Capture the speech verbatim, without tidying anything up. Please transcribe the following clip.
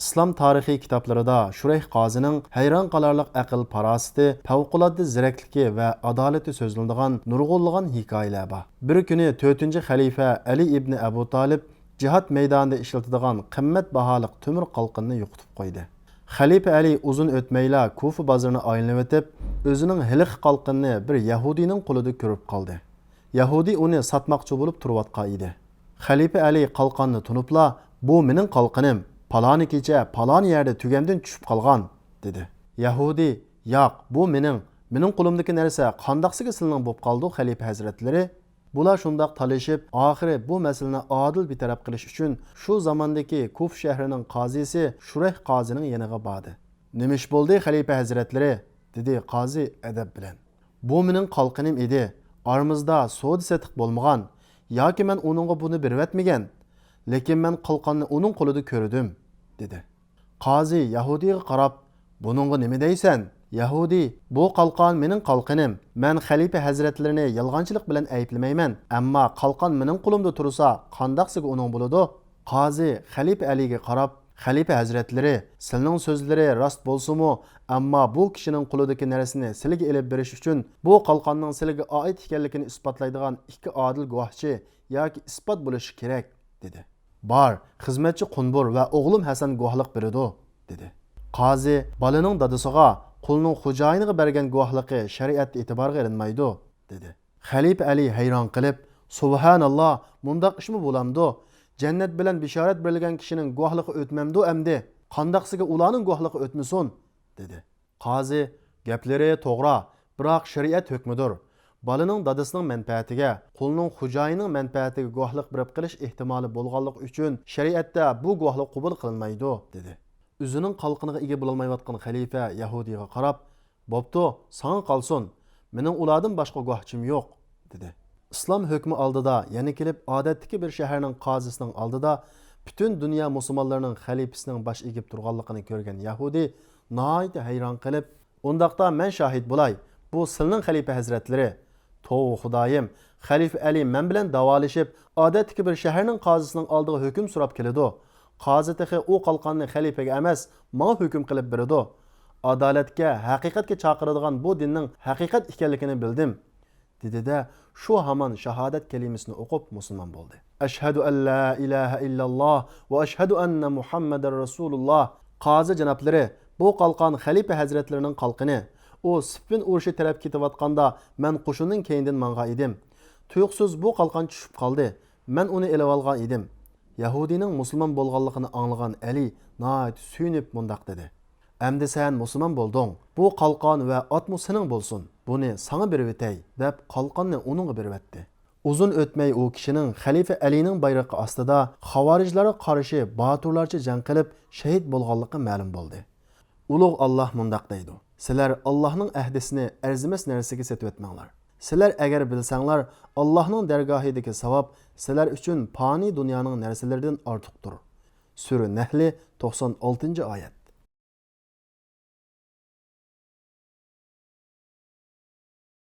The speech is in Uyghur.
ئىسلام تارىخىي كىتابلىرىدا شۇرەيھ قازىنىڭ ھەيران قالارلىق ئەقىل-پاراسىتى، پەۋقۇلئاددە زېرەكلىكى ۋە ئادالىتى سۆزلىنىدىغان نۇرغۇنلىغان ھېكايىلەر بار. بىر كۈنى تۆتىنچى خەلىپە ئەلى ئىبنى ئەبۇ تالىپ جىھاد مەيدانىدا ئىشلىتىدىغان قىممەت باھالىق تۆمۈر قالقىننى يوقىتىپ قويدى. خەلىپە ئەلى ئۇزۇن ئۆتمەيلا كۇفا بازىرىنى ئايلىنىۋېتىپ، ئۆزىنىڭ ھېلىقى قالقىنىنى بىر يەھۇدىينىڭ قولىدا كۆرۈپ قالدى. يەھۇدىي ئۇنى ساتماقچى بولۇپ تۇرۇۋاتقان ئىدى. خەلىپە ئەلى قالقاننى تونۇپلا، «بۇ مېنىڭ قالقىنىم، پالانى كېچە پالانى يەردە تۈگەندىن چۈشۈپ قالغان» دېدى. يەھۇدىي، «ياق، بۇ مېنىڭ، مېنىڭ قولۇمدىكى نەرسە قانداقسىگە سىلىنىڭ بولۇپ قالىدۇ، خەلىپە ھەزرەتلىرى؟» بۇلار شۇنداق تالىشىپ، ئاخىرى بۇ مەسىلىنى ئادىل بىر تەرەپ قىلىش ئۈچۈن شۇ زاماندىكى كۇفا شەھىرىنىڭ قازىسى شۇرەيھ قازىنىڭ يېنىغا باردى. «نېمە ئىش بولدى، خەلىپە ھەزرەتلىرى؟» دېدى قازى ئەدەپ بىلەن. «بۇ مېنىڭ قالقىنىم ئىدى. ئارىمىزدا سودا-سېتىق بولمىغان. ياكى مەن ئۇنىڭغا بۇنى بېرىۋەتمىگەن. لېكىن مەن قالقاننى ئۇنىڭ قولىدا كۆردۈم» دېدى. قازى يەھۇدىيغا قاراپ، «بۇنىڭغا نېمە دەيسەن؟» يەھۇدىي، «بۇ قالقان مېنىڭ قالقىنىم. مەن خەلىپە ھەزرەتلىرىنى يالغانچىلىق بىلەن ئەيىبلىمەيمەن، ئەمما قالقان مېنىڭ قولۇمدا تۇرسا، قانداقسىگە ئۇنىڭ بولىدۇ؟» قازى خەلىپە ئەلىگە قاراپ، «خەلىپە ھەزرەتلىرى، سىلىنىڭ سۆزلىرى راست بولسىمۇ، ئەمما بۇ كىشىنىڭ قولىدىكى نەرسىنى سىلىگە ئېلىپ بېرىش ئۈچۈن بۇ قالقاننىڭ سىلىگە ئائىت ئىكەنلىكىنى ئىسپاتلايدىغان ئىككى ئادىل گۇۋاھچى ياكى ئىسپات بولۇشى كېرەك» دېدى. «بار، خىزمەتچى قۇنبۇر ۋە ئوغلۇم ھەسەن گۇۋاھلىق بېرىدۇ» دېدى. قازى بالىنىڭ دادىسىغا، قۇلنىڭ خوجايىنىغا بەرگەن گۇۋاھلىقى شەرىئەتتە ئېتىبارغا ئېلىنمايدۇ دېدى. خەلىپە ئەلى ھەيران قېلىپ، «سۇبھاناللا، مۇنداق ئىشمۇ بولامدۇ؟ جەننەت بىلەن بېشارەت بېرىلگەن كىشىنىڭ گۇۋاھلىقى ئۆتمەمدۇ ئەمدى؟ قانداقسىگە ئۇلارنىڭ گۇۋاھلىقى ئۆتمىسۇن؟» دېدى. قازى، «گەپلىرى توغرا، بىراق شەرىئەت ھۆكمىدۇر. بالىنىڭ دادىسىنىڭ مەنپەئەتىگە، قۇلنىڭ خوجايىنىنىڭ مەنپەئەتىگە گۇۋاھلىق بېرىپ قېلىش ئېھتىمالى بولغانلىقى ئۈچۈن شەرىئەتتە بۇ گۇۋاھلىق قوبۇل قىلىنمايدۇ» دېدى. ئۆزىنىڭ قالقىنىغا ئىگە بولالمايۋاتقان خەلىپە يەھۇدىيغا قاراپ، «بوپتۇ، ساڭا قالسۇن، مېنىڭ ئۇلاردىن باشقا گۇۋاھچىم يوق» دېدى. ئىسلام ھۆكمى ئالدىدا يەنە كېلىپ، ئادەتتىكى بىر شەھەرنىڭ قازىسىنىڭ ئالدىدا پۈتۈن دۇنيا مۇسۇلمانلىرىنىڭ خەلىپىسىنىڭ باش ئېگىپ تۇرغانلىقىنى كۆرگەن يەھۇدىي ناھايىتى ھەيران قېلىپ، «ئۇنداقتا مەن شاھىت بولاي، بۇ سىلىنىڭ خەلىپە ھەزرەتلىرى.» «توۋا خۇدايىم، خەلىپە ئەلى مەن بىلەن داۋالىشىپ، ئادەتتىكى بىر شەھەرنىڭ قازىسىنىڭ ئالدىغا ھۆكۈم سوراپ كېلىدۇ. قازى تېخى ئۇ قالقاننى خەلىپىگە ئەمەس، ماڭا ھۆكۈم قىلىپ بېرىدۇ. ئادالەتكە، ھەقىقەتكە چاقىرىدىغان بۇ دىننىڭ ھەقىقەت ئىكەنلىكىنى بىلدىم» دېدى-دە، شۇ ھامان شاھادەت كەلىمىسىنى ئوقۇپ مۇسۇلمان بولدى. «ئەشھەدۇ ئەن لا ئىلاھە ئىللاللا ۋە ئەشھەدۇ ئەننە مۇھەممەدەر رەسۇلۇللا. قازى جانابلىرى، بۇ قالقان خەلىپە ھەزرەتلىرىنىڭ قالقىنى. ئۇ سىففىن ئۇرۇشى تەرەپ كېتىۋاتقاندا مەن قوشۇننىڭ كەينىدىن ماڭغان ئىدىم. تۇيۇقسىز بۇ قالقان چۈشۈپ قالدى. مەن ئۇنى ئېلىۋالغان ئىدىم.» يەھۇدىينىڭ مۇسۇلمان بولغانلىقىنى ئاڭلىغان ئەلى ناھايىتى سۆيۈنۈپ مۇنداق دېدى: «ئەمدى سەن مۇسۇلمان بولدۇڭ. بۇ قالقان ۋە ئاتمۇ سېنىڭ بولسۇن. بۇنى ساڭا بېرىۋېتەي» دەپ، قالقاننى ئۇنىڭغا بېرىۋەتتى. ئۇزۇن ئۆتمەي ئۇ كىشىنىڭ خەلىپە ئەلىنىڭ بايرىقى ئاستىدا خاۋارىجلارغا قارشى باتۇرلارچە جەڭ قىلىپ، شېھىت بولغانلىقى مەلۇم بولدى. ئۇلۇغ ئاللاھ مۇنداق دەيدۇ: «سىلەر ئاللاھنىڭ ئەھدىسىنى ئەرزىمەس نەرسىگە سېتىۋەتمەڭلار. سىلەر ئەگەر بىلسەڭلار، ئاللاھنىڭ دەرگاھىدىكى ساۋاب سىلەر ئۈچۈن پانىي دۇنيانىڭ نەرسىلىرىدىن ئارتۇقتۇر.» سۈرە نەھلى، توقسان ئالتىنچى ئايەت.